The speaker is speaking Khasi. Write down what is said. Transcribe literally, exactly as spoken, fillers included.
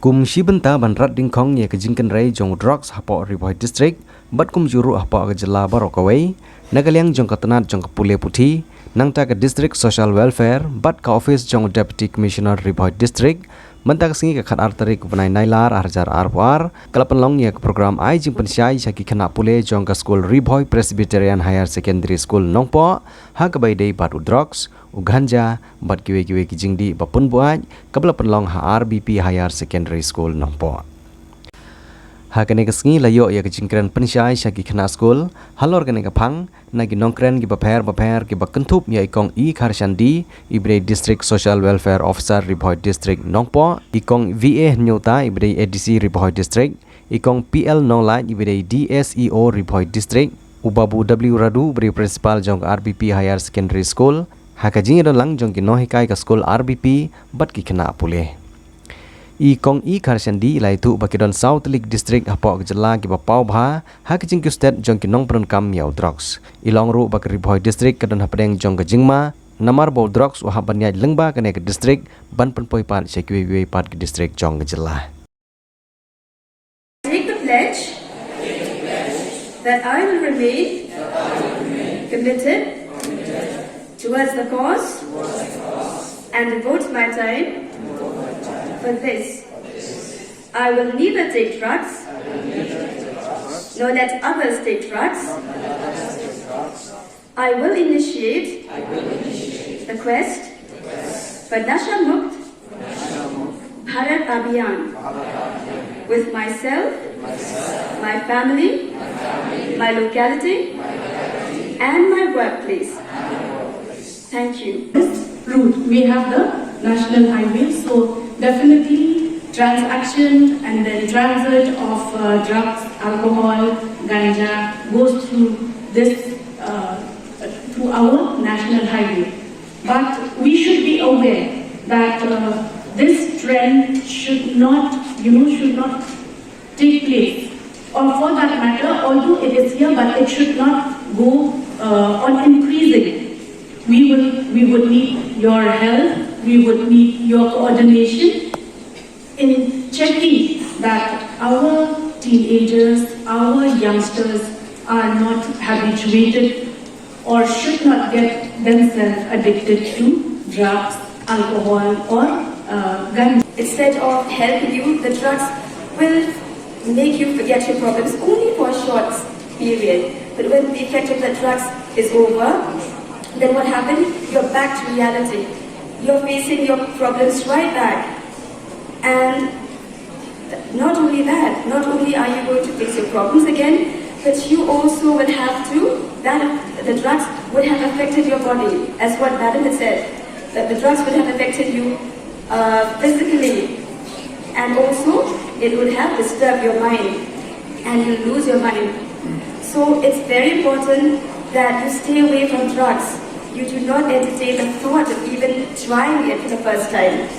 Kum shi bynta ban rat dyngkhong ïa ka jingkynrei jong u drugs hapoh Ri Bhoi District bad kumjuh ruh hapoh ka jylla baroh kawei, na ka liang jong ka tnat jong ka pule puthi, nangta ka District Social Welfare bad ka office jong u Deputy Commissioner Ri Bhoi District, mynta ka sngi ka khatar tarik u bnai Nailar arhajar arphew ar, ka la pynlong ïa ka program ai jingpynshai sha ki khynnah pule jong ka skul Ri Bhoi Presbyterian Higher Secondary School Nongpoh, ha kaba ïadei bad u drugs, u ganja bad kiwei kiwei ki jingdih ba pynbuaid, kaba la pynlong ha R B P Higher Secondary School Nongpoh. Ha kane ka sngi la ïoh ïa ka jingkren pynshai sha ki khynnah skul halor kane ka phang na ki nongkren kiba pher bapher kiba kynthup ïa i Kong E Kharshandi, iba dei District Social Welfare Officer, Ri Bhoi District Nongpoh, i Kong V A Hynñiewta, iba dei A D C, Ri Bhoi District, i Kong P L Nonglait, iba dei D S E O, Ri Bhoi District, u Babu W Radu, uba dei Principal jong ka R B P Higher Secondary School, ha ka jingïadon lang jong ki nonghikai ka skul R B P bad ki khynnah pule. I Kong E Kharshandi i la ïathuh ba ki don saw tylli ki district hapoh ka jylla kiba paw bha ha ka jingkiew stet jong ki nongpyndonkam ïa u drugs. I la ong ruh ba ka Ri Bhoi District ka don hapdeng jong ka jingma, namar ba u drugs u hap ban ïaid lyngba kane ka district ban pynpoi pat sha kiwei kiwei pat ki district jong ka jylla. Take the pledge that I will remain committed towards the cause and devote my time for this. I will neither take drugs nor let others take drugs. I will initiate the quest for Nasha Mukt Bharat Abhiyan with myself, my family, my locality, and my workplace. Thank you. Route. We have the national highway, so definitely transaction and then transit of uh, drugs, alcohol, ganja goes through this uh, through our national highway. But we should be aware that uh, this trend should not, you know, should not take place. Or for that matter, although it is here, but it should not go uh, on increasing. We will, we would need your help. We would need your coordination in checking that our teenagers, our youngsters are not habituated or should not get themselves addicted to drugs, alcohol, or uh, gun. Instead of helping you, the drugs will make you forget your problems only for a short period. But when the effect of the drugs is over, then what happens? You're back to reality. You're facing your problems right back. And not only that, not only are you going to face your problems again, but you also will have to, that the drugs would have affected your body, as what Madam had said, that the drugs would have affected you uh, physically, and also it would have disturbed your mind, and you lose your mind. So it's very important that you stay away from drugs. You do not entertain the thought of even trying it for the first time.